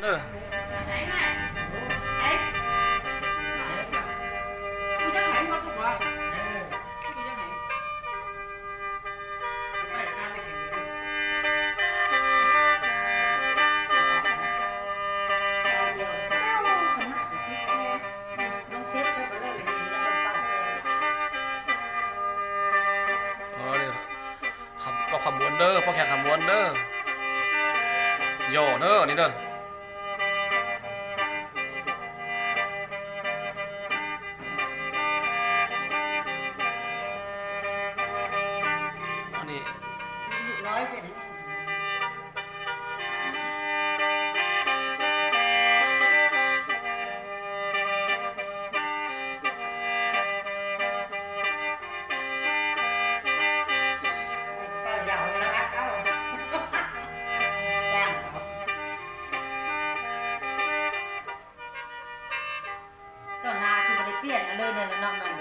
ເດີ ໄຫນ ໄຫນ ກູຢາກໄຫ ບໍ່ສຸກບໍ່? ກູຢາກໄຫ ເອົາເດີ ເປົ່າຂະບວນເດີ ເປົ່າແຄຂະບວນເດີ ຍໍເດີ ນີ້ເດີ. ອັນນີ້ ລູກນ້ອຍເສຍແລ້ວ ເປົ່າຢາວລະອັດເອົາ ສ້າງເອົາ. ຕອນໜ້າຊິບໍ່ໄດ້ປ່ຽນອັນເລີຍເນາະ ນ້ອງໆ ເດີ.